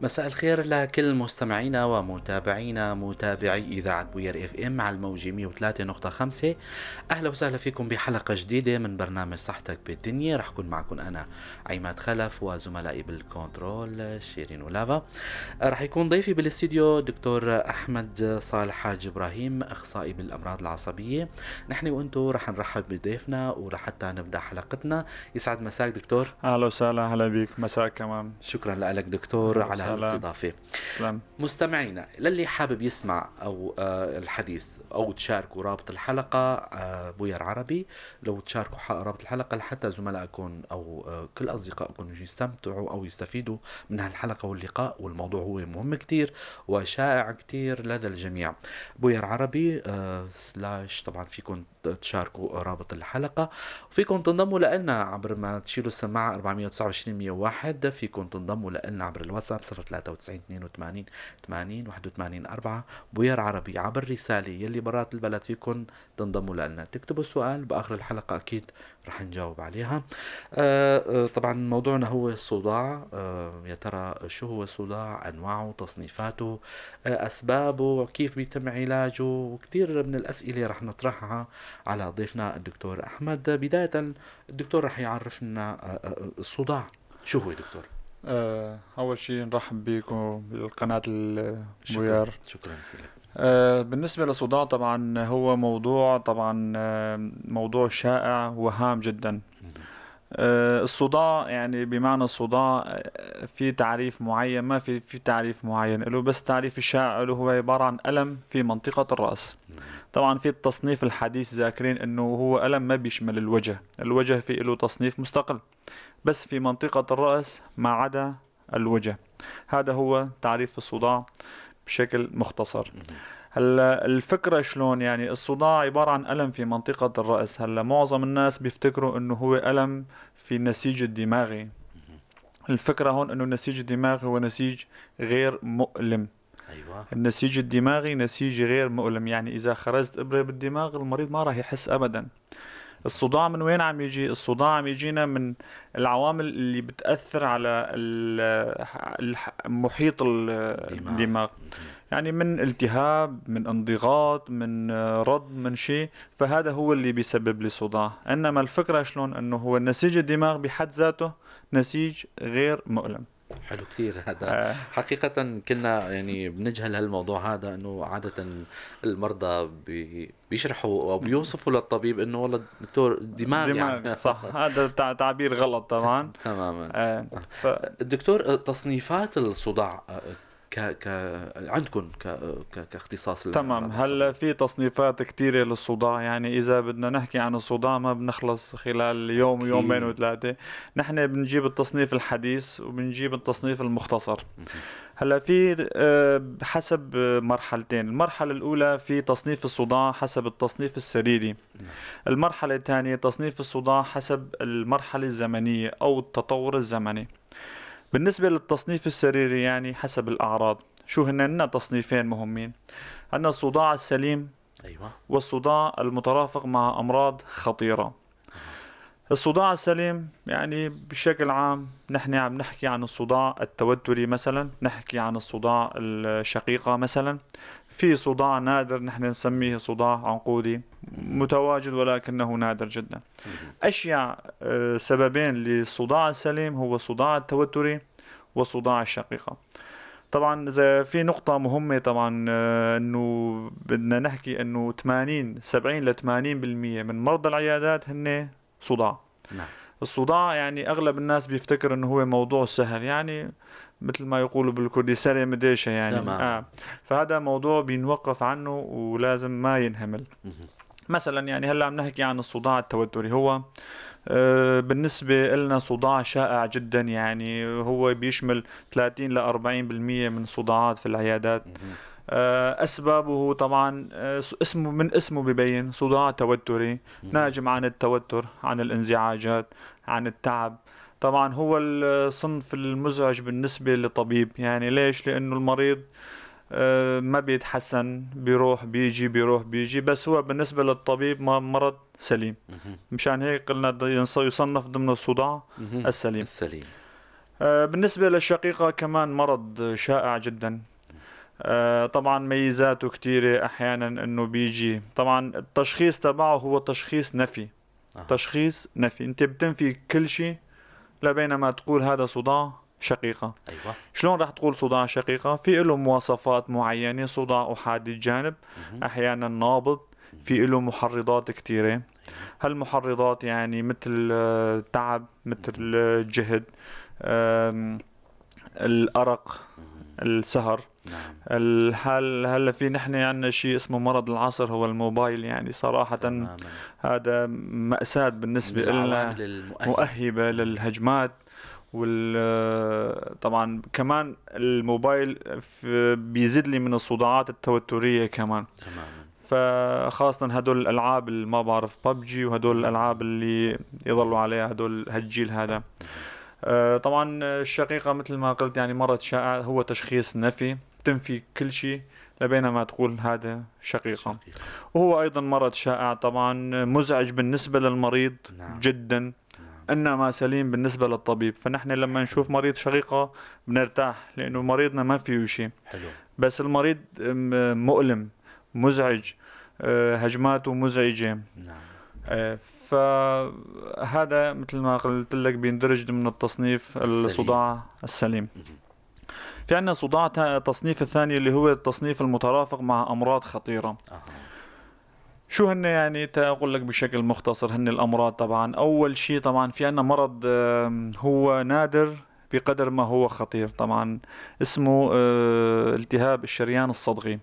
مساء الخير لكل مستمعينا ومتابعينا متابعي إذاعة بوير FM على الموجة 103.5. أهلا وسهلا فيكم بحلقة جديدة من برنامج صحتك بالدنيا. رح أكون معكم أنا عماد خلف وزملائي بالكنترول شيرين ولافا. رح يكون ضيفي بالاستديو دكتور أحمد صالح حاج إبراهيم، أخصائي بالأمراض العصبية. نحن وأنتم رح نرحب بضيفنا ولحتى نبدأ حلقتنا. يسعد مساك دكتور. اهلا وسهلا، هلا بيك، مساك كمان. شكرا لك دكتور على وسهلا. الاستضافة. تسلم. مستمعينا، للي حابب يسمع او الحديث او تشاركوا رابط الحلقة، بوير عربي، لو تشاركوا رابط الحلقة لحتى زملائكم او كل اصدقائكم يستمتعوا او يستفيدوا من هالحلقة واللقاء، والموضوع هو مهم كتير وشائع كتير لدى الجميع. بوير عربي slash، طبعا فيكم تشاركوا رابط الحلقة، وفيكم تنضموا لنا عبر ما تشيلوا السماعة 429 101. فيكم تنضموا لنا عبر الواتساب 093 82 80 81 4. بوير عربي عبر رسالة يلي برات البلد فيكم تنضموا لنا، تكتبوا السؤال بآخر الحلقة أكيد رح نجاوب عليها. طبعا موضوعنا هو الصداع. يا ترى شو هو الصداع، أنواعه، تصنيفاته، أسبابه، كيف بيتم علاجه، وكثير من الأسئلة رح نطرحها على ضيفنا الدكتور أحمد. بداية الدكتور رح يعرفنا الصداع شو هو دكتور؟ أول شيء نرحب بكم بالقناة البوير. شكرا لك. بالنسبة للصداع طبعا هو موضوع، طبعا موضوع شائع وهام جدا. الصداع يعني بمعنى الصداع، في تعريف معين، ما في تعريف معين له، بس تعريف الشائع له هو عبارة عن ألم في منطقة الرأس. طبعا في التصنيف الحديث ذاكرين انه هو ألم ما بيشمل الوجه، الوجه في له تصنيف مستقل، بس في منطقة الرأس ما عدا الوجه. هذا هو تعريف الصداع بشكل مختصر. هلا الفكرة شلون؟ يعني الصداع عبارة عن ألم في منطقة الرأس. هلا معظم الناس بيفتكروا انه هو ألم في النسيج الدماغي. الفكرة هون انه النسيج الدماغي هو نسيج غير مؤلم. النسيج الدماغي نسيج غير مؤلم، يعني إذا خرجت إبرة بالدماغ المريض ما راح يحس أبدا. الصداع من وين عم يجي؟ الصداع عم يجينا من العوامل اللي بتأثر على محيط الدماغ، يعني من التهاب، من انضغاط، من رض، من شيء، فهذا هو اللي بيسبب لي صداع. إنما الفكرة شلون؟ إنه هو النسيج الدماغ بحد ذاته نسيج غير مؤلم. حلو كثير هذا. حقيقة كنا بنجهل هالموضوع هذا، إنه عادة المرضى بيشرحوا أو بيوصفوا للطبيب إنه والله دكتور دماغ يعني. صح، هذا تعبير غلط طبعا. تماما. الدكتور، تصنيفات الصداع عندكم كاختصاص تمام. هلا في تصنيفات كثيرة للصداع، يعني إذا بدنا نحكي عن الصداع ما بنخلص خلال يوم ويومين وثلاثة. نحن بنجيب التصنيف الحديث وبنجيب التصنيف المختصر. هلا في حسب مرحلتين. المرحلة الأولى في تصنيف الصداع حسب التصنيف السريري. المرحلة الثانية تصنيف الصداع حسب المرحلة الزمنية أو التطور الزمني. بالنسبة للتصنيف السريري يعني حسب الأعراض، شو هن؟ عندنا تصنيفين مهمين، عندنا الصداع السليم والصداع المترافق مع أمراض خطيرة. الصداع السليم يعني بشكل عام نحن عم نحكي عن الصداع التوتري مثلا، نحكي عن الصداع الشقيقة مثلا. في صداع نادر نحن نسميه صداع عنقودي، متواجد ولكنه نادر جدا. أشيع سببين للصداع السليم هو الصداع التوتري وصداع الشقيقة. طبعا إذا في نقطة مهمة طبعا، إنه بدنا نحكي إنه 70 ل 80% من مرضى العيادات هن صداع. الصداع يعني أغلب الناس بيفتكر إنه هو موضوع سهل، يعني مثل ما يقولوا بالكردي سري مديشة يعني. فهذا موضوع بينوقف عنه ولازم ما ينهمل. مثلا يعني هلا عم نحكي عن الصداع التوتري، هو بالنسبة لنا صداع شائع جدا، يعني هو بيشمل 30 ل 40% من الصداعات في العيادات. أسبابه طبعا، اسمه من اسمه ببين صداع توتري، ناجم عن التوتر، عن الانزعاجات، عن التعب. طبعا هو الصنف المزعج بالنسبة للطبيب، يعني ليش؟ لأنه المريض ما بيتحسن، بيروح بيجي بيروح بيجي، بس هو بالنسبة للطبيب ما مرض سليم. مشان هيك قلنا يصنف ضمن الصداع السليم. السليم. بالنسبة للشقيقة كمان مرض شائع جدا. طبعا ميزاته كتيرة، أحيانا أنه بيجي طبعا التشخيص تبعه هو تشخيص نفي. تشخيص نفي، أنت بتنفي كل شيء لبينما تقول هذا صداع شقيقة. أيوة. شلون راح تقول صداع شقيقة؟ في له مواصفات معينة، صداع أحادي الجانب، أحيانا نابض، في له محرضات كتيرة. هالمحرضات يعني مثل تعب، مثل الجهد، الأرق، السهر. الحال هلا في نحن عندنا شيء اسمه مرض العصر، هو الموبايل. يعني صراحة هذا مأساة بالنسبة لنا، مؤهبة للهجمات. طبعا كمان الموبايل بيزيد لي من الصداعات التوترية كمان. فخاصة هدول الألعاب اللي ما بعرف ببجي وهدول الألعاب اللي يضلوا عليها هدول هالجيل هذا. طبعا الشقيقة مثل ما قلت يعني مرض شائع، هو تشخيص نفي، تنفي كل شيء لبينما تقول هذا شقيقة. وهو أيضا مرض شائع طبعا، مزعج بالنسبة للمريض جدا، إنما سليم بالنسبة للطبيب. فنحن لما نشوف مريض شقيقة بنرتاح لأنه مريضنا ما فيه شيء. بس المريض مؤلم، مزعج، هجماته مزعجة. فهذا مثل ما قلت لك بيندرج ضمن التصنيف الصداع السليم. في عندنا صداع التصنيف الثاني اللي هو التصنيف المترافق مع أمراض خطيرة. شو هن يعني؟ تقول لك بشكل مختصر هن الأمراض. طبعا أول شيء طبعا في عندنا مرض هو نادر بقدر ما هو خطير، طبعا اسمه التهاب الشريان الصدغي.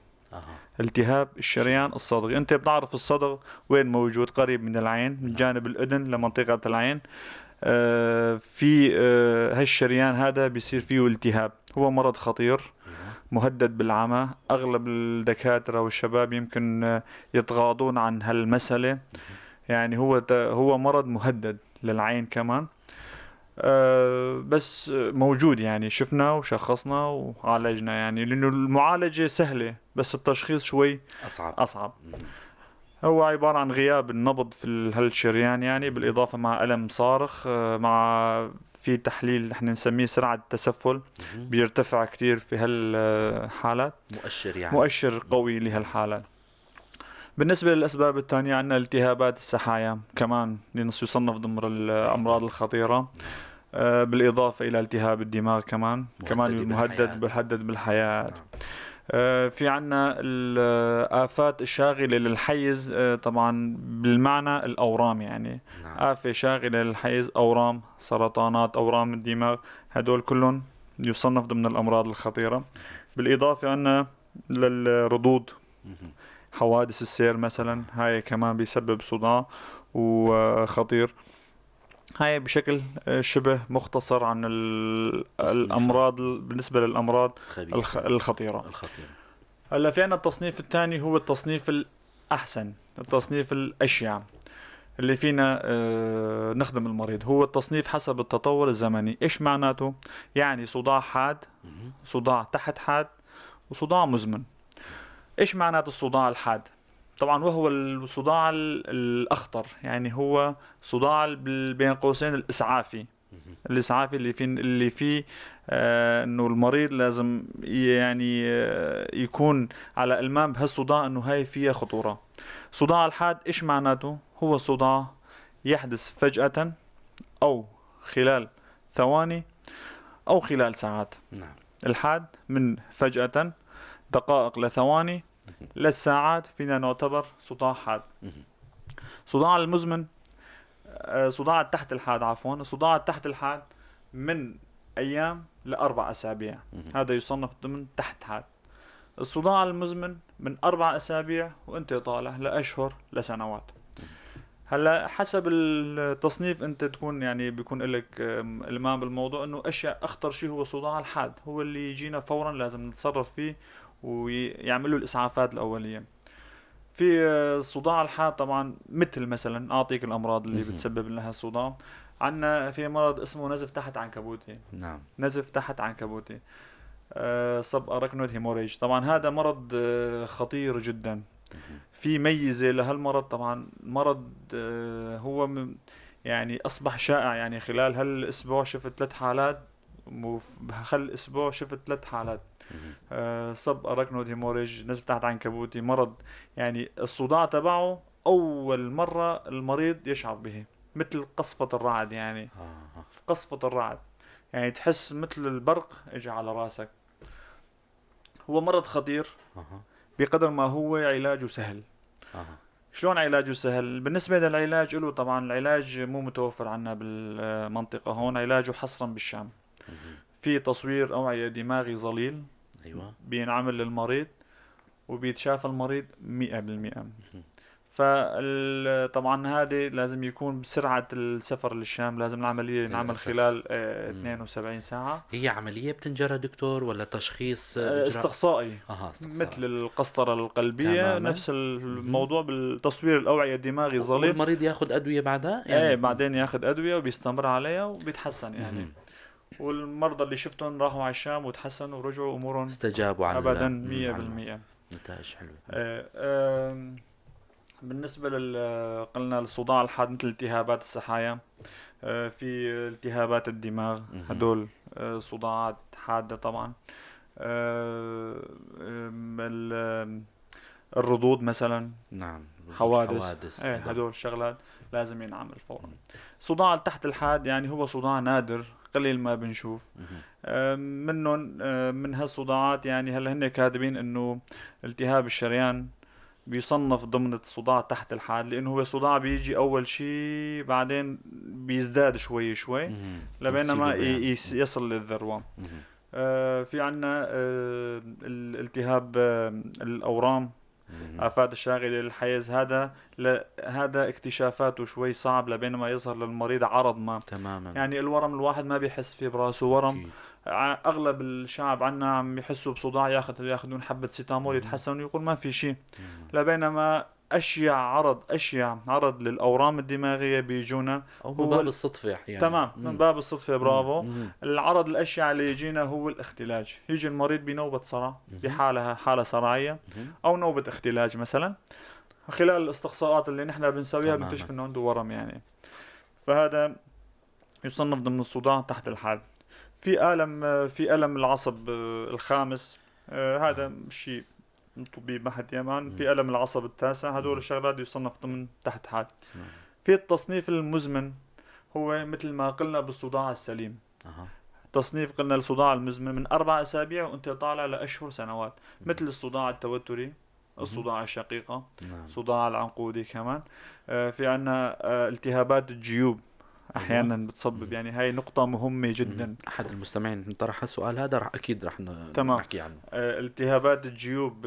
التهاب الشريان الصدغي، أنت بتعرف الصدغ وين موجود؟ قريب من العين، من جانب الأذن لمنطقة العين. في هالشريان هذا بيصير فيه التهاب، هو مرض خطير مهدد بالعمى. أغلب الدكاترة والشباب يمكن يتغاضون عن هالمسألة، يعني هو مرض مهدد للعين كمان، بس موجود، يعني شفنا وشخصنا وعالجنا، يعني لأنه المعالجة سهلة بس التشخيص شوي أصعب. هو عبارة عن غياب النبض في هالشريان، يعني بالإضافة مع ألم صارخ، مع في تحليل نحن نسميه سرعة التسفل بيرتفع كتير في هالحالات، مؤشر يعني مؤشر قوي لهالحالات. بالنسبة للأسباب الثانية عندنا التهابات السحايا كمان يصنف ضمن الأمراض الخطيرة، بالإضافة إلى التهاب الدماغ كمان مهدد بالحياة. في عنا الآفات الشاغلة للحيز، طبعا بالمعنى الأورام، يعني آفة شاغلة للحيز، أورام، سرطانات، أورام الدماغ، هدول كلهم يصنف ضمن الأمراض الخطيرة. بالإضافة عنا للرضوض، حوادث السير مثلا، هاي كمان بيسبب صداع وخطير. هاي بشكل شبه مختصر عن الأمراض بالنسبة للأمراض الخطيرة. هلا في عنا التصنيف الثاني، هو التصنيف الأحسن، التصنيف الأشيع اللي فينا نخدم المريض، هو التصنيف حسب التطور الزمني. إيش معناته؟ يعني صداع حاد، صداع تحت حاد، وصداع مزمن. إيش معناته الصداع الحاد؟ طبعا وهو الصداع الأخطر، يعني هو صداع بين قوسين الإسعافي، الإسعافي اللي فيه إنه المريض لازم يعني يكون على إلمام بهالصداع إنه هاي فيها خطورة. صداع الحاد إيش معناته؟ هو صداع يحدث فجأة أو خلال ثواني أو خلال ساعات. الحاد من فجأة دقائق لثواني للساعات فينا نعتبر صداع حاد. صداع المزمن، صداع تحت الحاد عفوا، صداع تحت الحاد من أيام ل4 أسابيع، هذا يصنف ضمن تحت حاد. الصداع المزمن من 4 أسابيع وانت طالع لأشهر لسنوات. هلا حسب التصنيف انت تكون يعني بيكون لك المام بالموضوع، انه اشياء اخطر شيء هو صداع الحاد، هو اللي يجينا فورا لازم نتصرف فيه ويعملوا الإسعافات الأولية. في الصداع الحاد طبعا مثل مثلا أعطيك الأمراض اللي بتسبب لها الصداع. عندنا في مرض اسمه نزف تحت عنكبوتي. نزف تحت عنكبوتي، subarachnoid hemorrhage. طبعا هذا مرض خطير جدا. في ميزة لهالمرض، طبعا مرض هو يعني أصبح شائع، يعني خلال هالأسبوع شفت 3 حالات وخلال اسبوع شفت 3 حالات. subarachnoid hemorrhage، نزف تحت عنكبوتي، مرض يعني الصداع تبعه اول مرة المريض يشعر به، مثل قصفه الرعد يعني. قصفه الرعد يعني تحس مثل البرق اجى على راسك. هو مرض خطير بقدر ما هو علاجه سهل. شلون علاجه سهل؟ بالنسبة للعلاج له طبعا العلاج مو متوفر عنا بالمنطقة هون، علاجه حصرا بالشام. في تصوير أوعية دماغي ظليل. أيوة. بينعمل للمريض وبيتشافى المريض 100%. فطبعا هذه لازم يكون بسرعة السفر للشام، لازم العملية نعمل خلال 72 ساعة. هي عملية بتنجرى دكتور ولا تشخيص استقصائي؟ استقصائي مثل القسطرة القلبية. تماما. نفس الموضوع بالتصوير الأوعية الدماغي الظليل. والمريض ياخذ أدوية بعدها؟ يعني ايه بعدين ياخذ أدوية وبيستمر عليها وبيتحسن يعني. والمرضى اللي شفتهم راحوا على الشام وتحسنوا ورجعوا أمورهم استجابوا على أبدا 100%. نتائج حلوة. بالنسبة قلنا الصداع الحاد مثل التهابات السحايا، في التهابات الدماغ، هدول صداعات حادة طبعا. الرضوض مثلا، نعم، حوادث. هدول الشغلات لازم ينعمل فورا. صداع تحت الحاد يعني هو صداع نادر، قليل ما بنشوف منهم. من هالصداعات يعني هلا هن كاتبين انه التهاب الشريان بيصنف ضمن الصداع تحت الحاد، لانه هو صداع بيجي اول شيء بعدين بيزداد شوي شوي لبينما يصل للذروه. في عنا الالتهاب الاورام، آفات الشاغلة للحيز، هذا هذا اكتشافاته شوي صعب لبينما يظهر للمريض عرض ما. تماما. يعني الورم الواحد ما بيحس فيه براسه ورم. اغلب الشعب عنا عم يحسوا بصداع، ياخذون حبة سيتامول يتحسنوا يقول ما في شيء، لبينما اشيع عرض للاورام الدماغية بيجونا او من باب الصدفة احيانا. تمام. من باب الصدفة، برافو. العرض الاشيع اللي يجينا هو الاختلاج. يجي المريض بنوبه صرع، بحاله حاله صرعيه او نوبه اختلاج مثلا. خلال الاستقصاءات اللي نحن بنسويها بنكتشف انه عنده ورم يعني. فهذا يصنف ضمن الصداع تحت الحاد. في الم العصب الخامس، هذا شيء طبيب بحت يمان. في ألم العصب التاسع، هدول الشغلات يصنف ضمن تحت حاد. في التصنيف المزمن هو مثل ما قلنا بالصداع السليم. تصنيف قلنا الصداع المزمن من 4 أسابيع وانت طالع لأشهر سنوات، مثل الصداع التوتري، الصداع الشقيقة، صداع العنقودي كمان. في عنا التهابات الجيوب احيانا بتسبب، يعني هاي نقطة مهمة جدا. احد المستمعين طرح السؤال هذا، رح اكيد رح نحكي عنه. التهابات الجيوب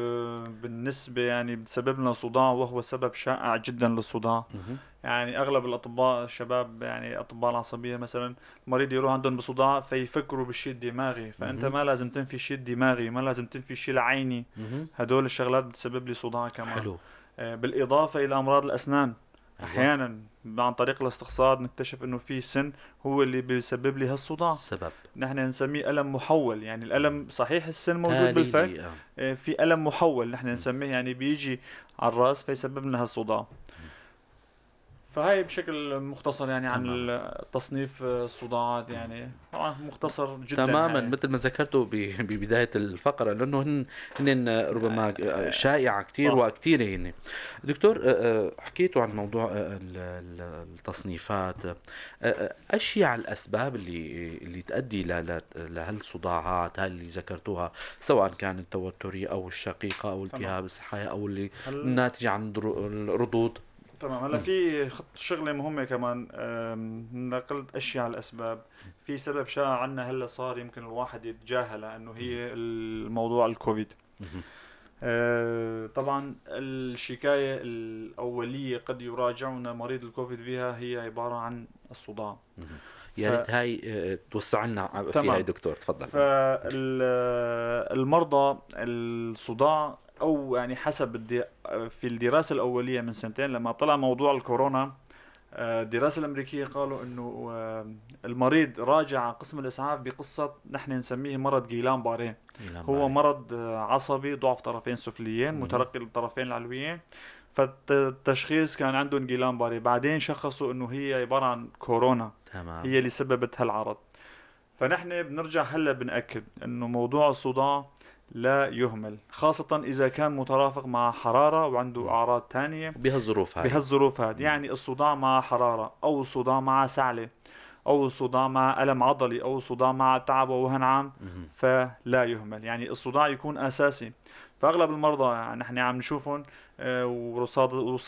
بالنسبة يعني بتسبب لنا صداع، وهو سبب شائع جدا للصداع. يعني اغلب الاطباء الشباب، يعني اطباء العصبية مثلا، المريض يروح عندهم بصداع فيفكروا بالشيء الدماغي، فانت ما لازم تنفي الشيء الدماغي، ما لازم تنفي الشيء العيني. هدول الشغلات بتسبب لي صداع كمان. حلو. بالاضافة الى امراض الاسنان. احيانا عن طريق الاستقصاد نكتشف انه في سن هو اللي بيسبب لي هالصداع. السبب نحن نسميه الم محول، يعني الالم صحيح السن موجود بالفك، في الم محول نحن نسميه، يعني بيجي على الراس فيسبب لنا هالصداع. فهي بشكل مختصر يعني عن تصنيف الصداعات، يعني طبعا مختصر جدا تماما. مثل ما ذكرته ببداية الفقرة، لأنه هن ربما شائعة كتير وكتير هن. دكتور، حكيتوا عن موضوع التصنيفات، أشيع الأسباب اللي تؤدي لهالصداعات اللي ذكرتوها، سواء كانت التوترية أو الشقيقة أو التهاب السحايا أو اللي ناتجة عن الرضوض. تمام. هلا في خط شغله مهمة كمان، نقلت اشياء على الاسباب. في سبب شائع عنا هلا صار يمكن الواحد يتجاهله، انه هي الموضوع الكوفيد. طبعا الشكاية الاولية قد يراجعنا مريض الكوفيد فيها هي عبارة عن الصداع. يا ريت هاي توسع لنا فيها يا دكتور، تفضل. فالمرضى الصداع او يعني حسب في الدراسة الاولية من سنتين لما طلع موضوع الكورونا، الدراسة الامريكية قالوا انه المريض راجع قسم الاسعاف بقصة نحن نسميه مرض جيلان باريه. هو مرض عصبي، ضعف طرفين سفليين مترقي للطرفين العلويين، فالتشخيص كان عندهم جيلان باريه. بعدين شخصوا انه هي عبارة عن كورونا. تمام. هي اللي سببت هالعرض. فنحن بنرجع هلا بنأكد انه موضوع الصداع لا يهمل، خاصة إذا كان مترافق مع حرارة وعنده أعراض تانية بهالظروف هاي. بهالظروف هذه، يعني الصداع مع حرارة أو الصداع مع سعلة أو الصداع مع ألم عضلي أو الصداع مع تعب ووهن عام، فلا يهمل. يعني الصداع يكون أساسي. فأغلب المرضى يعني نحن عم نشوفهم،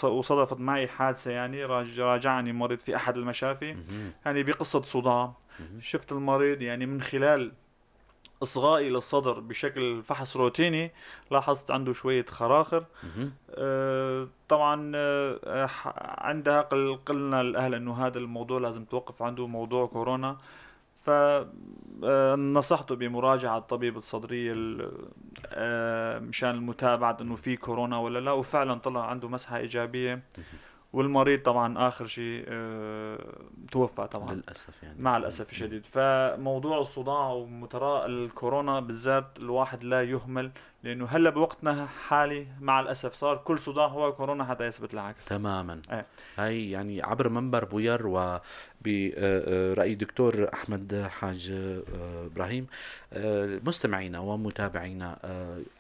وصدفت معي حادثة، يعني راجعني مريض في أحد المشافي، يعني بقصة صداع. شفت المريض يعني من خلال إصغائي للصدر بشكل فحص روتيني لاحظت عنده شوية خراخر. طبعا، عندها قلنا الأهل إنه هذا الموضوع لازم توقف عنده، موضوع كورونا. ف نصحته بمراجعة الطبيب الصدري مشان المتابعة إنه في كورونا ولا لا، وفعلا طلع عنده مسحة إيجابية. والمريض طبعا آخر شيء توفى طبعا للأسف، يعني مع الأسف الشديد. فموضوع الصداع ومتراء الكورونا بالذات الواحد لا يهمل، لأنه هلا بوقتنا حالي مع الأسف صار كل صداع هو كورونا حتى يثبت العكس. تماما. هاي يعني عبر منبر بوير وبرأي دكتور أحمد حاج إبراهيم، مستمعينا ومتابعينا،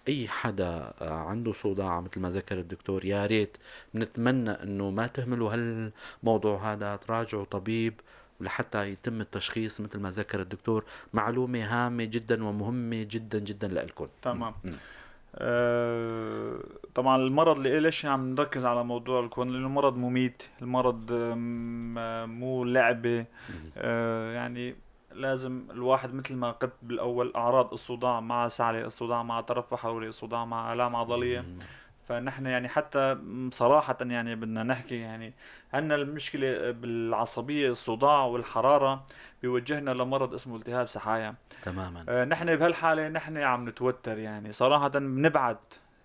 أي حدا عنده صداع مثل ما ذكر الدكتور، يا ريت نتمنى أنه ما تهملوا هالموضوع هذا، تراجعوا طبيب لحتى يتم التشخيص مثل ما ذكر الدكتور. معلومة هامة جدا ومهمة جدا جدا لإلكم. تمام. طبعا المرض اللي ليش عم نركز على موضوع الكورونا، لأنه مرض مميت، المرض مو لعبة. يعني لازم الواحد مثل ما قلت بالأول، أعراض الصداع مع سعلة، الصداع مع ترفع حراري، الصداع مع آلام عضلية. فنحن يعني حتى صراحة يعني بدنا نحكي، يعني عندنا المشكلة بالعصبية، الصداع والحرارة بيوجهنا لمرض اسمه التهاب سحايا. تماما. نحن بهالحالة نحن عم نتوتر، يعني صراحة بنبعد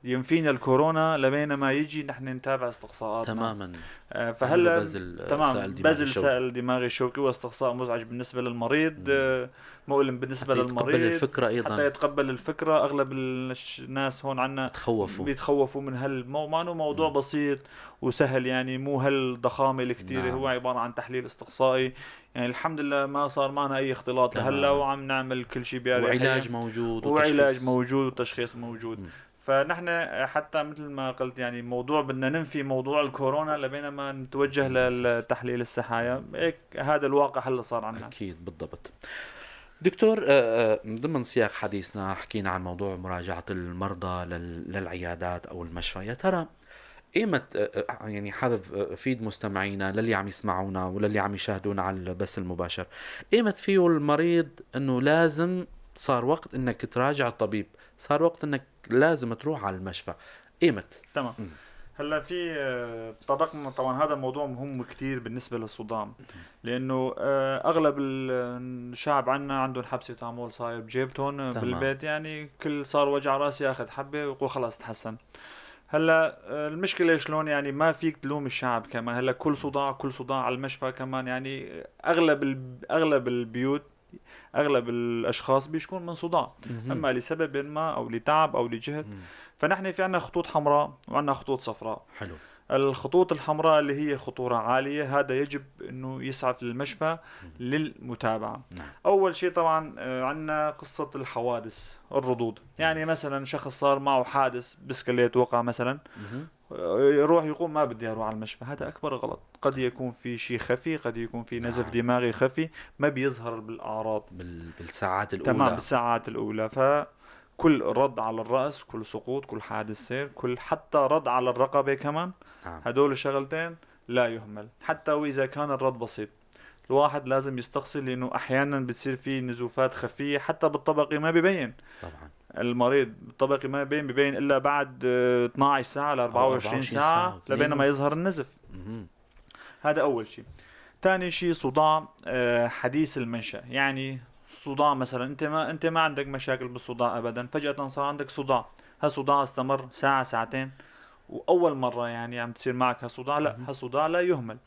ينفينا الكورونا لبين ما يجي نحن نتابع استقصاءاتنا. تماما. فهلا بذل تمام، سائل دماغي بذل الشوكي. سائل دماغي الشوكي واستقصاء مزعج بالنسبة للمريض، مؤلم بالنسبة حتى يتقبل للمريض. الفكرة أيضا. حتى يتقبل الفكرة. أغلب الناس هون عنا بيتخوفوا. بيتخوفوا من هالموضوع، مع إنه موضوع بسيط وسهل، يعني مو هالضخامة الكتيرة. هو عبارة عن تحليل استقصائي، يعني الحمد لله ما صار معنا أي اختلاط لهلا، وعم نعمل كل شيء بأريحية. وعلاج موجود وعلاج وتشخيص. موجود وتشخيص موجود. فنحن حتى مثل ما قلت يعني موضوع بدنا ننفي موضوع الكورونا لبينما نتوجه للتحليل السحايا، هيك هذا الواقع هلا صار عندنا. أكيد بالضبط. دكتور، ضمن سياق حديثنا حكينا عن موضوع مراجعة المرضى للعيادات أو المشفى. يا ترى ايمت، يعني حابب افيد مستمعينا للي عم يسمعونا وللي عم يشاهدونا على البث المباشر، ايمت فيه المريض انه لازم صار وقت انك تراجع الطبيب، صار وقت انك لازم تروح على المشفى، ايمت؟ تمام. هلا في تطرقنا طبعا هذا الموضوع مهم كتير بالنسبة للصداع، لأنه أغلب الشعب عنا عندهم حبسة تامول صاير بجيبتهم بالبيت، يعني كل صار وجع راس ياخذ حبة ويقول خلاص تحسن. هلا المشكلة شلون، يعني ما فيك تلوم الشعب كمان. هلا كل صداع على المشفى كمان، يعني أغلب البيوت، أغلب الأشخاص بيشكون من صداع، أما لسبب ما أو لتعب أو لجهد. فنحن في عنا خطوط حمراء وعنا خطوط صفراء. الخطوط الحمراء اللي هي خطورة عالية، هذا يجب أنه يسعف للمشفى للمتابعة. أول شيء طبعا، عنا قصة الحوادث، الرضوض. يعني مثلا شخص صار معه حادث بسكليت وقع مثلا، يروح يقول ما بدي أروح على المشفى، هذا أكبر غلط. قد يكون في شيء خفي، قد يكون في نزف دماغي خفي ما بيظهر بالأعراض بالساعات الأولى. تمام، بالساعات الأولى. فكل رد على الرأس، كل سقوط، كل حادث سير، كل حتى رد على الرقبة كمان، هدول الشغلتين لا يهمل، حتى وإذا كان الرد بسيط. الواحد لازم يستقصي، لأنه أحيانا بتصير في نزوفات خفية حتى بالطبقي ما ببين. المريض بالطبقي ما ببين إلا بعد 12 ساعة ل أو 24 24 ساعة ساعة. لبين ما يظهر النزف. هذا أول شيء. ثاني شيء صداع حديث المنشأ. يعني صداع مثلا أنت ما عندك مشاكل بالصداع أبدا، فجأة صار عندك صداع، هالصداع استمر ساعة ساعتين، وأول مرة يعني عم تصير معك هالصداع، لا، هالصداع لا يهمل.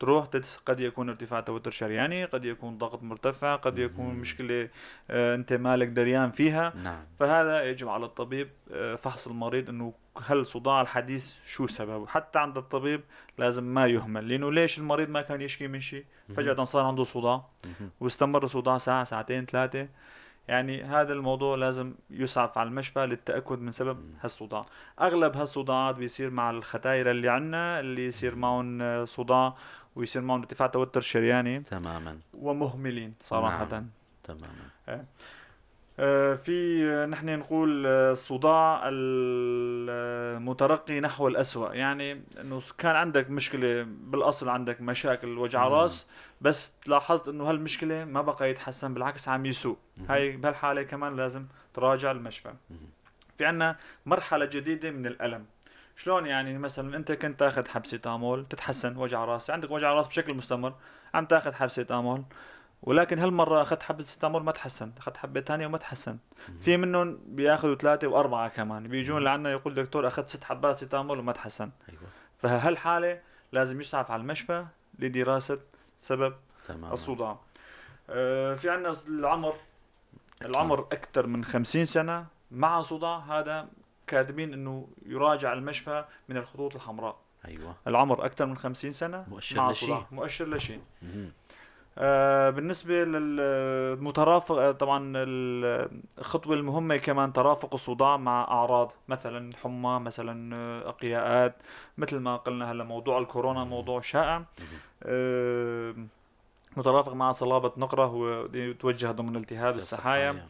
تروح قد يكون ارتفاع توتر شرياني، قد يكون ضغط مرتفع، قد يكون مشكلة أنت مالك دريان فيها. نعم. فهذا يجب على الطبيب فحص المريض أنه هل صداع الحديث شو سببه. حتى عند الطبيب لازم ما يهمل، لأنه ليش المريض ما كان يشكي من شيء، فجأة صار عنده صداع واستمر صداع ساعة ساعتين ثلاثة. يعني هذا الموضوع لازم يسعف على المشفى للتأكد من سبب هالصداع. أغلب هالصداعات بيصير مع الختاير اللي عنا، اللي يصير معهم صداع ويصير معهم ارتفاع توتر شرياني. تماما. ومهملين صراحة. نعم. تماما. في نحن نقول الصداع المترقي نحو الأسوأ، يعني إنه كان عندك مشكلة بالأصل، عندك مشاكل وجع راس، بس لاحظت إنه هالمشكلة ما بقى يتحسن، بالعكس عم يسوء. هاي بهالحالة كمان لازم تراجع المشفى. في عنا مرحلة جديدة من الألم. شلون يعني؟ مثلا أنت كنت تاخذ حبسيتامول تتحسن وجع راس، عندك وجع راس بشكل مستمر، عم تاخذ حبسيتامول، ولكن هالمرة أخذت حبة سيتامول ما تحسن، أخذت حبة تانية وما تحسن. في منهم بياخذوا 3 و4 كمان، بيجون لعنا يقول دكتور أخذت 6 حبات سيتامول وما تحسن. أيوة. فهالحالة لازم يسعف على المشفى لدراسة سبب الصداع. في عنا العمر، العمر أكثر من 50 سنة مع صداع، هذا كاتبين إنه يراجع المشفى من الخطوط الحمراء. أيوة. العمر أكثر من 50 سنة مؤشر مع لشيء. صداع، مؤشر لشيء. بالنسبة للمترافق، طبعا الخطوة المهمة كمان ترافق الصداع مع أعراض، مثلا حمى، مثلا اقياءات، مثل ما قلنا هلا موضوع الكورونا موضوع شائع. مترافق مع صلابة نقرة، هو يتوجه ضمن التهاب السحايا.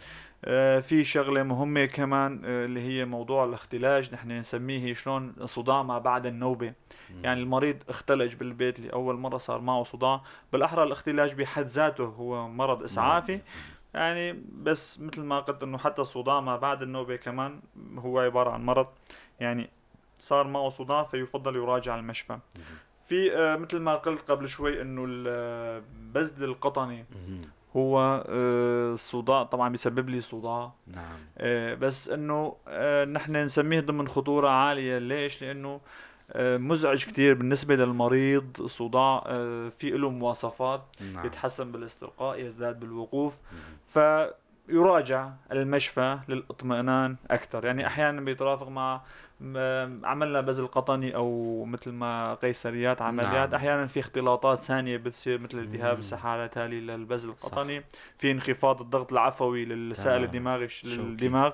في شغلة مهمة كمان اللي هي موضوع الاختلاج، نحن نسميه شلون صداع ما بعد النوبة. يعني المريض اختلج بالبيت لأول مرة صار معه صداع، بالأحرى الاختلاج بحد ذاته هو مرض إسعافي يعني، بس مثل ما قلت إنه حتى الصداع ما بعد النوبة كمان هو عبارة عن مرض، يعني صار معه صداع فيفضل يراجع المشفى. في مثل ما قلت قبل شوي إنه البزل القطني هو الصداع طبعا بيسبب لي صداع. نعم. بس إنه نحن نسميه ضمن خطورة عالية. ليش؟ لأنه مزعج كتير بالنسبة للمريض. صداع في له مواصفات. نعم. يتحسن بالاستلقاء، يزداد بالوقوف، فيراجع المشفى للاطمئنان أكثر. يعني أحيانا بيترافق مع عملنا بزل قطني أو مثل ما قيصريات عمليات. نعم. أحيانا في اختلاطات ثانية بتصير مثل التهاب السحالة تالي للبزل القطني، في انخفاض الضغط العفوي للسائل الدماغي للدماغ.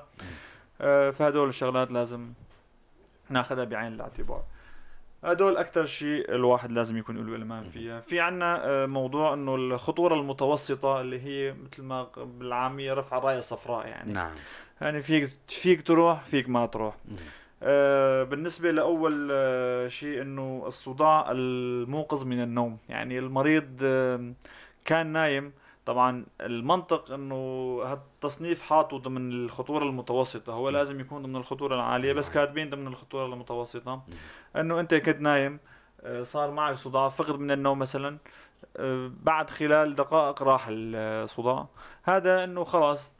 فهدول الشغلات لازم ناخذها بعين الاعتبار. هدول أكثر شيء الواحد لازم يكون له إلمام فيها. في عنا موضوع إنه الخطورة المتوسطة اللي هي مثل ما بالعامية رفع الراية الصفراء، يعني. نعم. يعني فيك تروح، فيك ما تروح. بالنسبة لأول شيء إنه الصداع الموقظ من النوم، يعني المريض كان نايم. طبعا المنطق إنه هالتصنيف حاطه ضمن الخطورة المتوسطة، هو لازم يكون ضمن الخطورة العالية، بس كاتبين ضمن الخطورة المتوسطة. إنه أنت كنت نايم، صار معك صداع، فقد من النوم مثلا، بعد خلال دقائق راح الصداع. هذا إنه خلاص،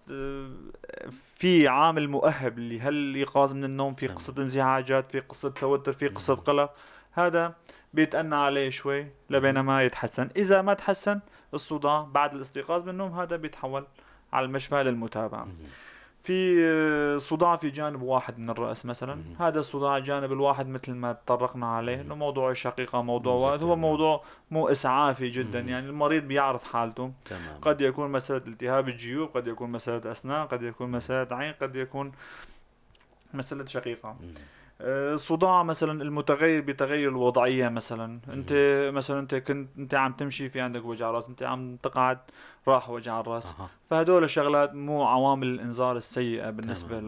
في عامل مؤهب لهالإيقاظ من النوم، في قصة انزعاجات، في قصة توتر، في قصة قلق، هذا بيتأنى عليه شوي لبينما يتحسن. إذا ما تحسن الصداع بعد الاستيقاظ من النوم، هذا بيتحول على المشفى للمتابعة. في صداع في جانب واحد من الرأس مثلا، هذا الصداع الجانب الواحد مثل ما تطرقنا عليه، إنه موضوع الشقيقة، موضوع واحد، هو موضوع مو إسعافي جدا، يعني المريض بيعرف حالته. قد يكون مسألة التهاب الجيوب، قد يكون مسألة أسنان، قد يكون مسألة عين، قد يكون مسألة شقيقة. صداع مثلا المتغير بتغير الوضعية، مثلا انت مثلا انت كنت انت عم تمشي في عندك وجع راس، انت عم تقعد راح وجع الراس. فهدول الشغلات مو عوامل الانذار السيئة بالنسبة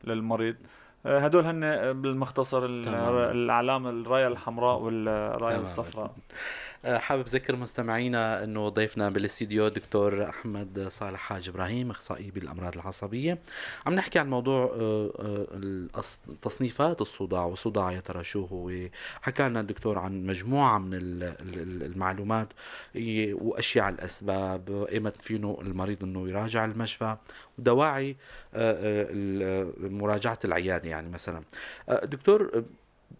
للمريض. هدول هن بالمختصر الأعلام، الراية الحمراء والراية الصفراء. حابب ذكر مستمعينا أنه ضيفنا بالاستديو دكتور أحمد صالح حاج إبراهيم، أخصائي بالأمراض العصبية. عم نحكي عن موضوع تصنيفات الصداع، والصداع يا ترى شو هو. حكى لنا الدكتور عن مجموعة من المعلومات وأشياء الأسباب، إيمت فينه المريض أنه يراجع المشفى، ودواعي مراجعة العيادة. يعني مثلا دكتور،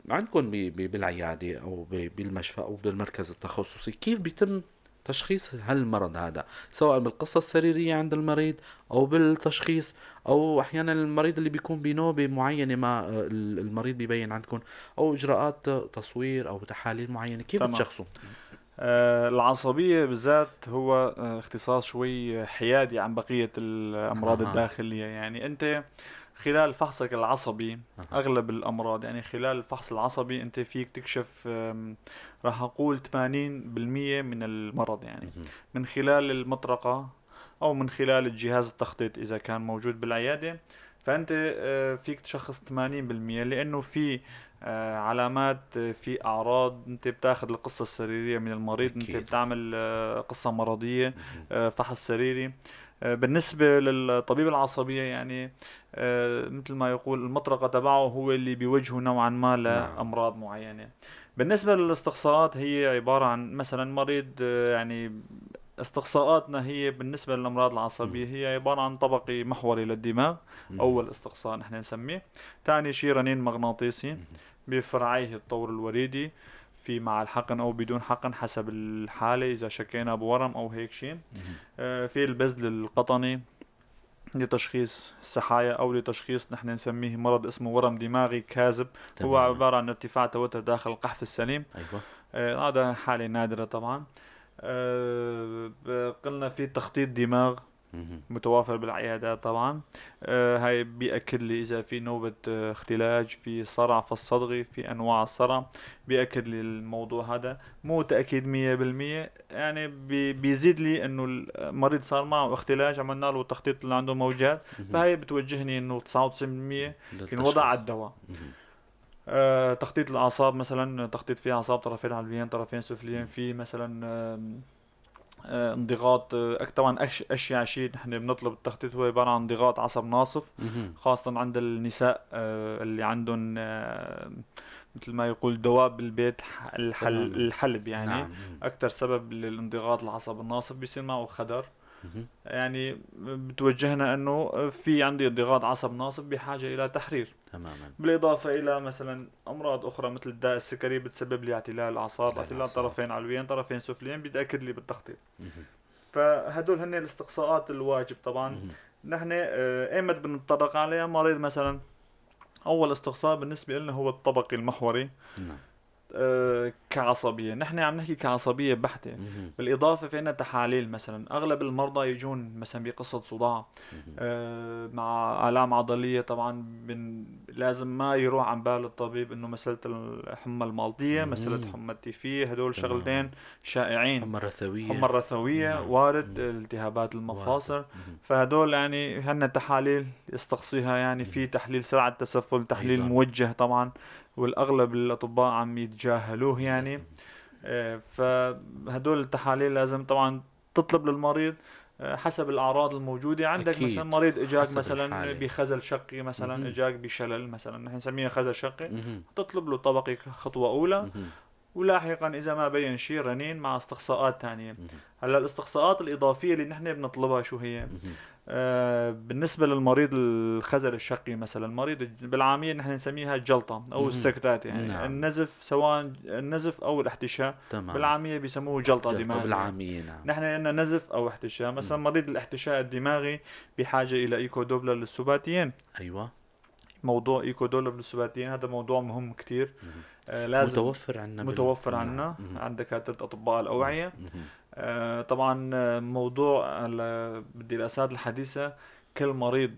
عندكم بالعيادة أو بالمشفى أو بالمركز التخصصي كيف بيتم تشخيص هالمرض هذا، سواء بالقصة السريرية عند المريض أو بالتشخيص، أو أحيانا المريض اللي بيكون بنوبة معينة ما المريض بيبين عندكم، أو إجراءات تصوير أو تحاليل معينة، كيف بتشخصوا؟ العصبية بالذات هو اختصاص شوي حيادي عن بقية الأمراض الداخلية. يعني أنت خلال فحصك العصبي أغلب الأمراض، يعني خلال الفحص العصبي أنت فيك تكشف راح أقول 80% من المرض، يعني من خلال المطرقة أو من خلال الجهاز التخطيط إذا كان موجود بالعيادة، فأنت فيك تشخص 80%، لأنه في علامات، في أعراض. أنت بتاخذ القصة السريرية من المريض، أنت بتعمل قصة مرضية، فحص سريري. بالنسبة للطبيب العصبية يعني مثل ما يقول المطرقة تبعه هو اللي بيوجهه نوعا ما لأمراض معينة. بالنسبة للاستقصاءات هي عبارة عن مثلا مريض، يعني استقصاءاتنا هي بالنسبة للأمراض العصبية هي عبارة عن طبقي محوري للدماغ، أول استقصاء نحن نسميه. ثاني شيء رنين مغناطيسي بفرعيه الطور الوريدي، في مع الحقن أو بدون حقن حسب الحالة، إذا شكينا بورم أو هيك شيء. في البزل القطني لتشخيص السحايا أو لتشخيص نحن نسميه مرض اسمه ورم دماغي كاذب. هو عبارة عن ارتفاع توتر داخل القحف السليم. هذا حالة نادرة طبعا. قلنا في تخطيط دماغ متوافر بالعيادات طبعا. هاي بيأكد لي إذا في نوبة اختلاج، في صرع في الصدغي، في أنواع الصرع، بيأكد لي الموضوع هذا. مو تأكيد 100%، يعني بيزيد لي إنه المريض صار معه اختلاج، عملنا له التخطيط اللي عنده موجات، فهي بتوجهني إنه 99% ينوضع على الدواء. تخطيط الأعصاب مثلا، تخطيط فيه أعصاب طرفين علويين طرفين سفليين، في مثلا انضغاط. طبعا أشيع شيء نحن بنطلب التخطيط هو عبارة عن انضغاط عصب ناصف، خاصة عند النساء اللي عندهم مثل ما يقول دواب بالبيت، الحلب يعني. أكثر سبب للانضغاط العصب الناصف بيصير معه خدر. يعني بتوجهنا أنه في عندي انضغاط عصب ناصف بحاجة إلى تحرير. بالإضافة إلى مثلا أمراض أخرى مثل الداء السكري بتسبب لي اعتلال الأعصاب، اعتلال طرفين علويين طرفين سفليين، بيتأكد لي بالتخطيط. فهدول هن الاستقصاءات الواجب طبعا. نحن ايمت بنتطرق عليها؟ مريض مثلا أول استقصاء بالنسبة لنا هو الطبقي المحوري. كعصبية، نحن عم نحكي كعصبية بحتة. بالإضافة في عنا تحاليل، مثلا أغلب المرضى يجون مثلا بقصة صداع، مع آلام عضلية، طبعا لازم ما يروح عن بال الطبيب إنه مسألة الحمى المالطية، مسألة حمى التيفية، هدول شغلتين شائعين. حمى الرثوية. حمى الرثوية، وارد، التهابات المفاصل. فهدول عنا تحاليل يستقصيها، في تحليل سرعة التسفل، تحليل موجه طبعا، والأغلب الأطباء عم يتجاهلوه. فهدول التحاليل لازم طبعا تطلب للمريض حسب الأعراض الموجودة عندك. مثلا مريض إجاك حسب مثلا الحالة. بخزل شقي، مثلا إجاك بشلل، مثلا نحن نسميها خزل شقي، تطلب له طبقي خطوة أولى، ولاحقا إذا ما بين شيء رنين مع استقصاءات تانية. هلا الاستقصاءات الإضافية اللي نحن بنطلبها شو هي؟ بالنسبة للمريض الخزل الشقي مثلا، المريض بالعامية نحن نسميها الجلطة أو السكتات، النزف، سواء النزف أو الاحتشاء. بالعامية بيسموه جلطة جلطة دماغية. بالعامية، نعم. نحن عندنا نزف أو احتشاء. مثلا مريض الاحتشاء الدماغي بحاجة إلى إيكو دوبلر للسباتيين. موضوع إيكو دوبلر للسباتيين هذا موضوع مهم كتير. لازم متوفر عندنا متوفر عندنا عند دكاترة أطباء الأوعية. طبعا، موضوع بالدراسات الحديثة كل مريض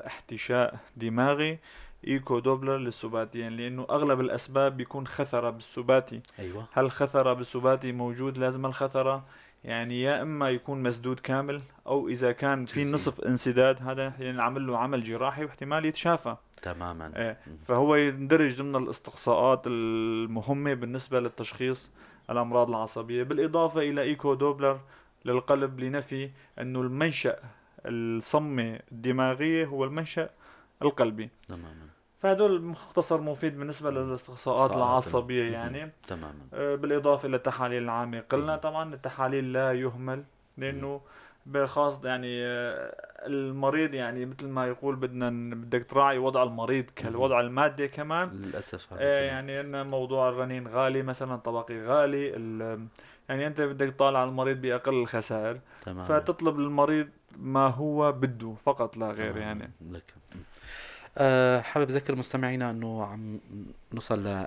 احتشاء دماغي إيكو دوبلر للسباتيين، لأنه أغلب الأسباب بيكون خثرة بالسباتي. هل خثرة بالسباتي موجود؟ لازم الخثرة يا إما يكون مسدود كامل، أو إذا كان في نصف انسداد هذا نعمل له عمل جراحي واحتمال يتشافى. فهو يندرج ضمن الاستقصاءات المهمة بالنسبة للتشخيص الأمراض العصبية، بالإضافة إلى إيكو دوبلر للقلب لنفي أنه المنشأ الصمة الدماغية هو المنشأ القلبي. فهدول مختصر مفيد بالنسبة للاستقصاءات العصبية بالإضافة إلى التحاليل العامة. قلنا طبعا التحاليل لا يهمل، لأنه بخاص يعني المريض يعني مثل ما يقول بدك تراعي وضع المريض كالوضع المادي كمان. للأسف هذا يعني إن موضوع الرنين غالي مثلا، طبقي غالي، يعني أنت بدك تطالع المريض بأقل الخسائر. فتطلب للمريض ما هو بده فقط لا غير. يعني لك. حابب أذكر مستمعينا أنه عم نوصل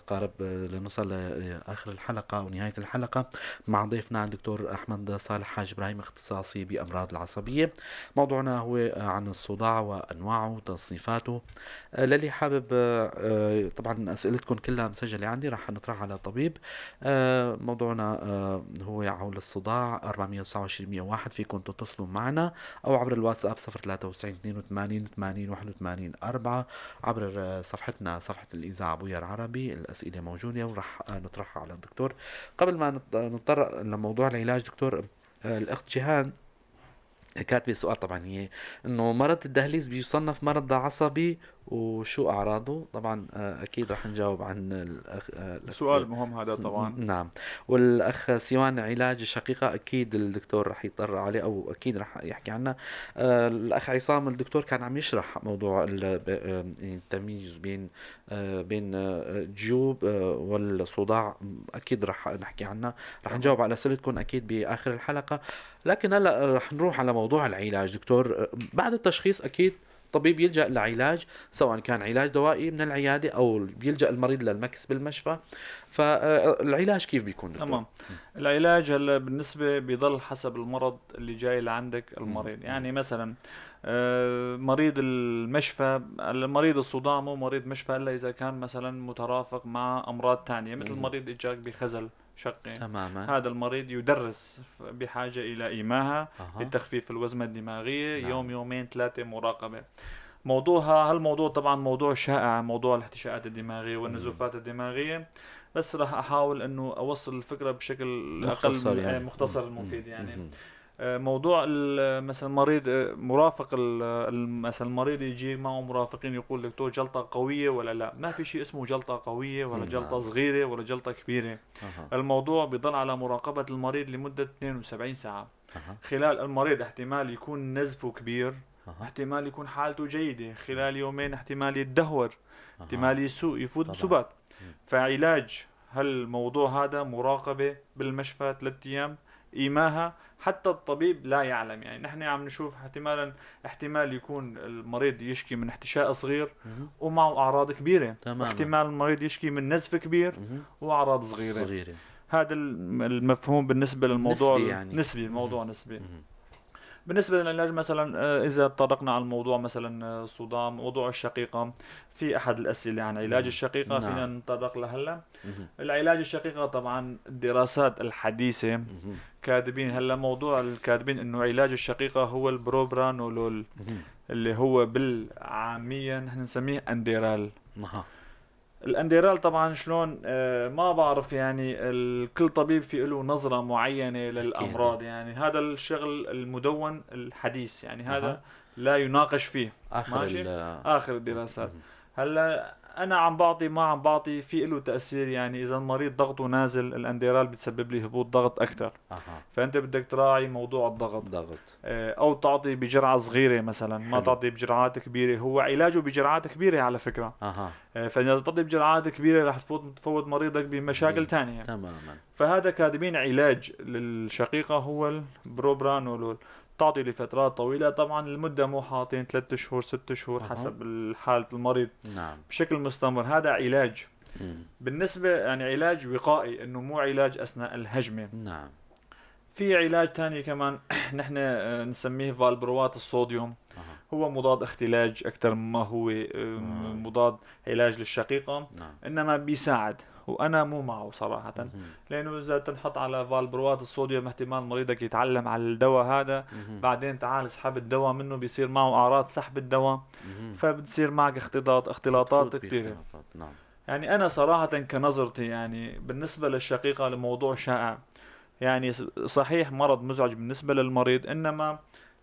قارب لنوصل لآخر الحلقة ونهاية الحلقة مع ضيفنا الدكتور أحمد صالح حاج إبراهيم، اختصاصي بأمراض العصبية. موضوعنا هو عن الصداع وأنواعه وتصنيفاته. للي حابب، طبعا أسئلتكم كلها مسجلة عندي راح نطرحها على الطبيب. موضوعنا هو حول الصداع 429 101، فيكم تتصلوا معنا أو عبر الواتساب صفر ثلاثة وتسعين اثنين وثمانين ثمانين واحد وثمانين 4، عبر صفحتنا صفحة الإذاعة بوير عربي. الأسئلة موجودة وراح نطرحها على الدكتور. قبل ما نتطرق لموضوع العلاج دكتور، الأخت جيهان كاتبة سؤال، طبعا هي إنه مرض الدهليز بيصنف مرض عصبي وشو أعراضه؟ طبعا أكيد رح نجاوب عن الأخ سؤال مهم هذا طبعا. نعم. والأخ سيوان علاج الشقيقة أكيد الدكتور رح يطرق عليه أو أكيد رح يحكي عنه. الأخ عصام الدكتور كان عم يشرح موضوع التمييز بين الجيوب والصداع، أكيد رح نحكي عنه، رح نجاوب على أسئلتكم أكيد بآخر الحلقة. لكن هلأ رح نروح على موضوع العلاج دكتور. بعد التشخيص أكيد الطبيب يلجأ لعلاج، سواء كان علاج دوائي من العيادة أو بيلجأ المريض للمكس بالمشفى. فالعلاج كيف بيكون دكتور؟ تمام. العلاج هلا بالنسبة بيضل حسب المرض اللي جاي لعندك المريض. يعني مثلا، مريض المشفى، المريض الصداع مو مريض مشفى إلا إذا كان مثلا مترافق مع أمراض تانية، مثل مريض إجاك بخزل شقي. هذا المريض يدرس بحاجة إلى إيماها لتخفيف الوزمة الدماغية. يوم يومين 3 مراقبة. هالموضوع طبعا موضوع شائع، موضوع الاحتشاءات الدماغية والنزوفات الدماغية، بس راح أحاول أنه أوصل الفكرة بشكل أقل مختصر يعني. مختصر المفيد يعني. موضوع مثلا مريض، مرافق مثلا المريض يجي معه مرافقين يقول دكتور جلطة قوية ولا لا؟ ما في شيء اسمه جلطة قوية ولا جلطة صغيرة ولا جلطة كبيرة. الموضوع بيضل على مراقبة المريض لمدة 72 ساعة. خلال المريض احتمال يكون نزفه كبير، احتمال يكون حالته جيدة، خلال يومين احتمال يتدهور، احتمال يفوت بسبات. فعلاج هالموضوع هذا مراقبة بالمشفى 3 أيام، إيماها حتى الطبيب لا يعلم. يعني نحن عم نشوف احتمال يكون المريض يشكي من احتشاء صغير ومعه أعراض كبيرة. احتمال المريض يشكي من نزف كبير وأعراض صغيرة. هذا المفهوم بالنسبة للموضوع نسبي يعني. نسبي، الموضوع نسبي. بالنسبة للعلاج مثلا، إذا تطرقنا على الموضوع مثلا، الصداع، موضوع الشقيقة، في أحد الأسئلة عن علاج الشقيقة، فينا نتطرق لهلا. العلاج الشقيقة طبعا الدراسات الحديثة كاتبين هلا موضوع، الكاتبين إنه علاج الشقيقة هو البروبرانولول، اللي هو بالعامية نحن نسميه أنديرال. الأنديرال طبعا شلون، ما بعرف، يعني كل طبيب في له نظرة معينة للأمراض. يعني هذا الشغل المدون الحديث، يعني هذا لا يناقش فيه. ماشي؟ آخر الدراسات. هلا أنا عم بعطي ما عم بعطي في له تأثير. يعني إذا المريض ضغطه نازل، الأنديرال بتسبب لي هبوط ضغط أكثر. فأنت بدك تراعي موضوع الضغط. أو تعطي بجرعة صغيرة مثلا، ما تعطي بجرعات كبيرة. هو علاجه بجرعات كبيرة على فكرة. فإذا تعطي بجرعات كبيرة رح تفوت مريضك بمشاكل تانية. فهذا كاتبين علاج للشقيقة هو البروبرانولول، تعطي لفترات طويلة. طبعا المدة مو حاطين 3 شهور 6 شهور حسب حالة المريض. بشكل مستمر. هذا علاج. بالنسبة يعني علاج وقائي، إنه مو علاج أثناء الهجمة. في علاج تاني كمان نحن نسميه فالبروات الصوديوم. هو مضاد اختلاج أكثر مما هو مضاد علاج للشقيقة. إنما بيساعد، وأنا مو معه صراحة. لأنه إذا تنحط على فالبروات الصوديوم احتمال مريضك يتعلم على الدواء هذا. بعدين تعال اسحب الدواء منه، بيصير معه أعراض سحب الدواء. فبتصير معك اختلاطات بتفوت كثيرة. باختلاطات. يعني أنا صراحة كنظرتي بالنسبة للشقيقة الموضوع شائع، صحيح مرض مزعج بالنسبة للمريض، إنما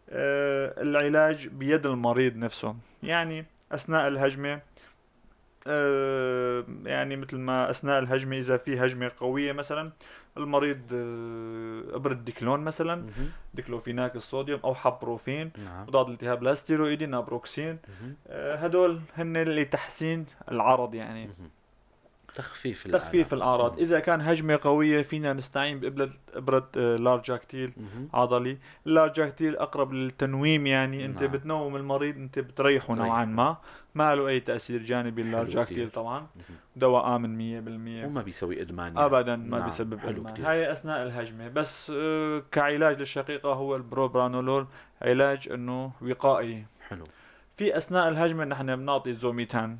العلاج بيد المريض نفسه. أثناء الهجمة يعني مثل ما اثناء الهجمة اذا في هجمة قوية مثلا المريض ابره ديكلون مثلا، ديكلوفيناك الصوديوم او حبروفين. نعم. مضاد التهاب لا ستيرويدي نابروكسين. هدول هن لتحسين العرض يعني. تخفيف الآلام. تخفيف الاعراض. اذا كان هجمة قوية فينا نستعين بابره لارجاكتيل عضلي. اللارجاكتيل اقرب للتنويم، يعني انت بتنوم المريض، انت بتريحه نوعا ما له اي تاثير جانبي اللارجاكتيل طبعا. دواء امن 100% وما بيسوي ادمان يعني. ابدا ما بيسبب ادمان. هاي اثناء الهجمة بس. كعلاج للشقيقه هو البروبرانولول، علاج انه وقائي. حلو. في اثناء الهجمة نحن بنعطي زوميتان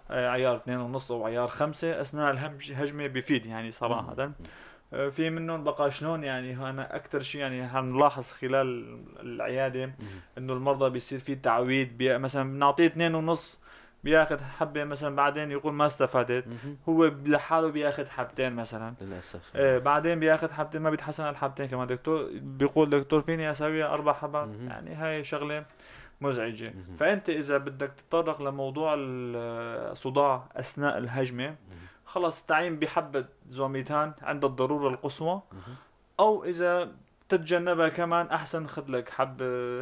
عيار 2.5 او عيار 5 اثناء الهجمة، بفيد يعني صراحة. في منهم بقى شلون يعني انا اكثر شيء يعني حنلاحظ خلال العيادة انه المرضى بيصير في تعويد، مثلا بنعطيه 2.5 بياخذ حبه مثلا، بعدين يقول ما استفدت، هو لحاله بياخذ حبتين مثلا للاسف. بعدين بياخذ حبتين ما بيتحسن على الحبتين، كمان دكتور بيقول دكتور فيني اسويها 4 حبات. يعني هاي شغله مزعجة. فأنت إذا بدك تتطرق لموضوع الصداع أثناء الهجمة، خلص استعين بحبة زوميتان عند الضرورة القصوى، أو إذا تتجنبها كمان أحسن خذ لك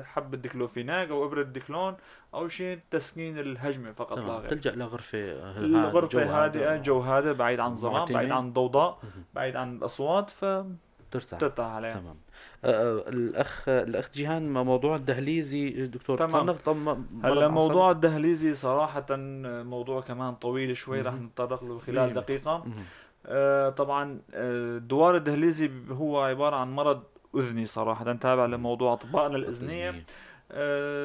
حبة ديكلوفيناك أو إبرة ديكلون أو شيء تسكين الهجمة فقط. لا غير. تلجأ لغرفة الغرفة هادئة، جو هادئ، بعيد عن الظلام، بعيد عن الضوضاء، بعيد عن الأصوات، ف ترتاح عليها. تمام. الاخ جيهان، موضوع الدهليزي دكتور. تمام. هلا موضوع الدهليزي صراحة موضوع كمان طويل شوي، رح نتطرق له خلال دقيقة. طبعا الدوار الدهليزي هو عبارة عن مرض اذني صراحة، تابع لموضوع اطبائنا الاذنيه.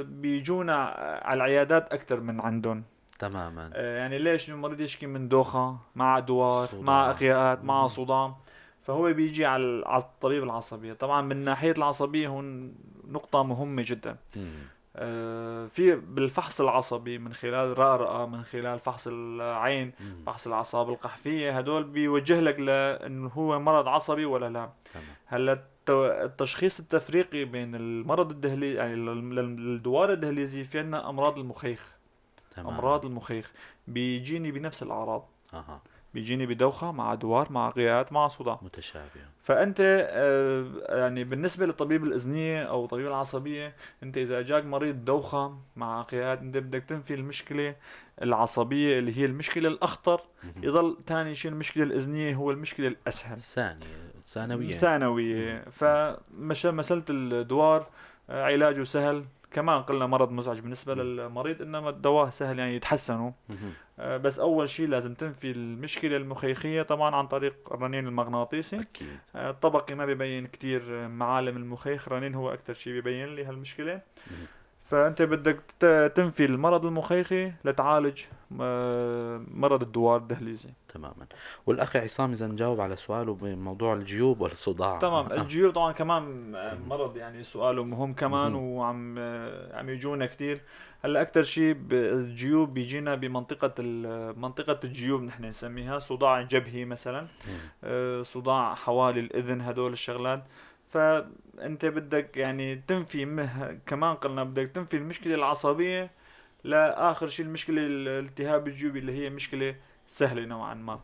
بيجونا على العيادات اكثر من عندهم. تماما. يعني ليش المريض يشكي من دوخه مع دوار، صداع، مع اقياءات، مع صداع، فهو بيجي على الطبيب العصبية. طبعا من ناحية العصبية هون نقطة مهمة جدا. في بالفحص العصبي من خلال رأرأة، من خلال فحص العين، فحص الأعصاب القحفية، هدول بيوجه لك لأنه هو مرض عصبي ولا لا. هلا التشخيص التفريقي بين المرض الدهليزي يعني الدوار الدهليزي، في عندنا أمراض المخيخ. أمراض المخيخ بيجيني بنفس الأعراض. بيجيني بدوخة مع دوار مع غيات مع صداع متشابهة. فأنت يعني بالنسبة للطبيب الأذنية أو طبيب العصبية، أنت إذا أجاك مريض دوخة مع قياد، أنت بدك تنفي المشكلة العصبية اللي هي المشكلة الأخطر. يضل ثاني شيء المشكلة الأذنية هو المشكلة الأسهل، ثانوية. فمسألة الدوار علاجه سهل، كمان قلنا مرض مزعج بالنسبة للمريض، إنما الدواء سهل يعني يتحسنوا. بس أول شيء لازم تنفي المشكلة المخيخية طبعا عن طريق الرنين المغناطيسي. أكيد. الطبقي ما بيبين كتير معالم المخيخ، الرنين هو أكتر شيء بيبين لي هالمشكلة. فأنت بدك تنفي المرض المخيخي لتعالج مرض الدوار الدهليزي. تماما. والأخ عصام إذا نجاوب على سؤاله بموضوع الجيوب والصداع. تمام. الجيوب طبعا كمان مرض يعني سؤاله مهم كمان، وعم عم يجونا كتير. هلا أكتر شيء الجيوب بيجينا بمنطقة منطقة الجيوب نحن نسميها صداع جبهي مثلا، صداع حوالي الأذن، هدول الشغلات. فأنت بدك يعني تنفي كمان قلنا بدك تنفي المشكلة العصبية لآخر شيء المشكلة الالتهاب الجيوبي اللي هي مشكلة سهلة نوعا ما.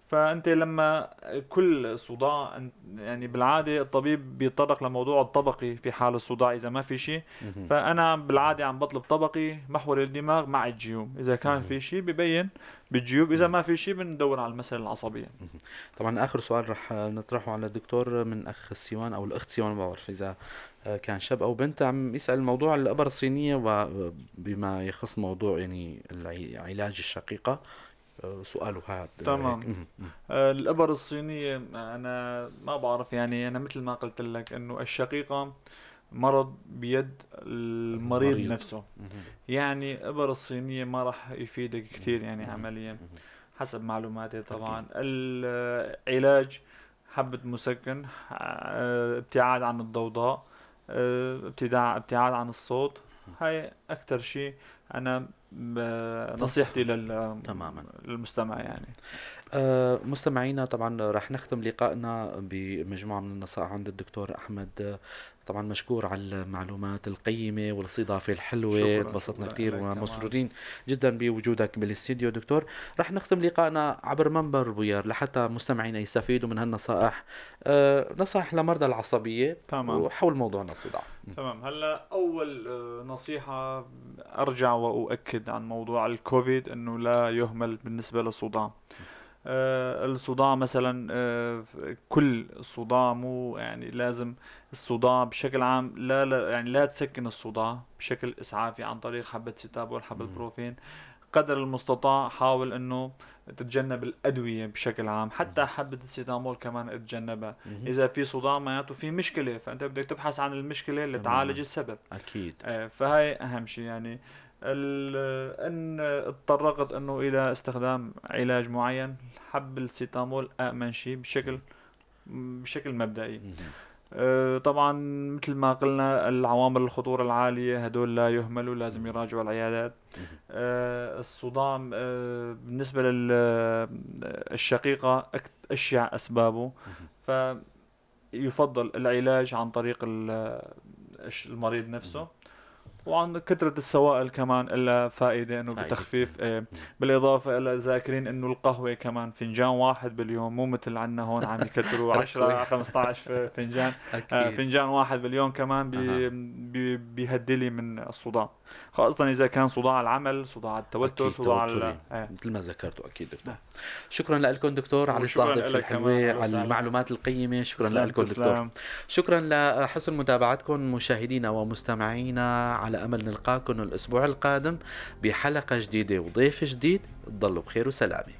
فأنت لما كل صداع يعني بالعادة الطبيب بيتطرق لموضوع الطبقي في حال الصداع إذا ما في شيء. فأنا بالعادة عم بطلب طبقي محور الدماغ مع الجيوب، إذا كان في شيء ببين بالجيوب، إذا ما في شيء بندور على المسألة العصبية. طبعا آخر سؤال رح نطرحه على الدكتور من أخ السيوان أو الأخت سيوان، ما بعرف إذا كان شاب أو بنت، عم يسأل موضوع الأبر الصينية وبما يخص موضوع يعني علاج الشقيقة. سؤاله هذا. تمام. الإبر الصينية أنا ما بعرف، يعني أنا مثل ما قلت لك إنه الشقيقة مرض بيد المريض نفسه. يعني إبر الصينية ما راح يفيدك كثير يعني عمليا حسب معلوماتي طبعا. العلاج حبة مسكن، ابتعاد عن الضوضاء، ابتعاد عن الصوت، هاي اكثر شيء انا نصيحتي تماما للمستمع يعني. مستمعينا، طبعا رح نختم لقائنا بمجموعة من النصائح عند الدكتور أحمد. طبعا مشكور على المعلومات القيمة والاستضافة الحلوة، انبسطنا كثير ومسرورين جدا بوجودك بالاستديو دكتور. رح نختم لقائنا عبر منبر بويار لحتى مستمعينا يستفيدوا من هالنصائح، نصائح لمرضى العصبية. وحول موضوعنا الصداع. تمام. هلا أول نصيحة أرجع وأؤكد عن موضوع الكوفيد أنه لا يهمل بالنسبة للصداع. الصداع مثلا، كل الصداع مو يعني لازم الصداع بشكل عام، لا، لا يعني لا تسكن الصداع بشكل اسعافي عن طريق حبة سيتابول، حبة بروفين. قدر المستطاع حاول انه تتجنب الادوية بشكل عام، حتى حبه السيتامول كمان اتجنبها. اذا في صداع معناته في مشكله، فانت بدك تبحث عن المشكلة اللي تعالج السبب. اكيد. فهي اهم شيء يعني. ان اضطرقت انه الى استخدام علاج معين، حب السيتامول امن شيء بشكل مبدئي. طبعا مثل ما قلنا العوامل الخطورة العالية هدول لا يهملوا، لازم يراجعوا العيادات. الصداع بالنسبة للشقيقة أشيع أسبابه، فيفضل العلاج عن طريق المريض نفسه. وعن كثرة السوائل كمان لها فائدة انه بتخفيف. بالاضافة الى ذاكرين انه القهوة كمان فنجان واحد باليوم، مو مثل عنا هون عم يكتروا 10 15 فنجان. فنجان واحد باليوم كمان بيهدي لي من الصداع، خاصة اذا كان صداع العمل، صداع التوتر، صداع مثل ما ذكرته. اكيد دكتور. شكرا لكم دكتور على الاستضافة الحلوة، على المعلومات القيمة. شكرا لكم دكتور. شكرا لحسن متابعتكم مشاهدينا ومستمعينا، على أمل نلقاكم الأسبوع القادم بحلقة جديدة وضيف جديد. تضلوا بخير وسلامة.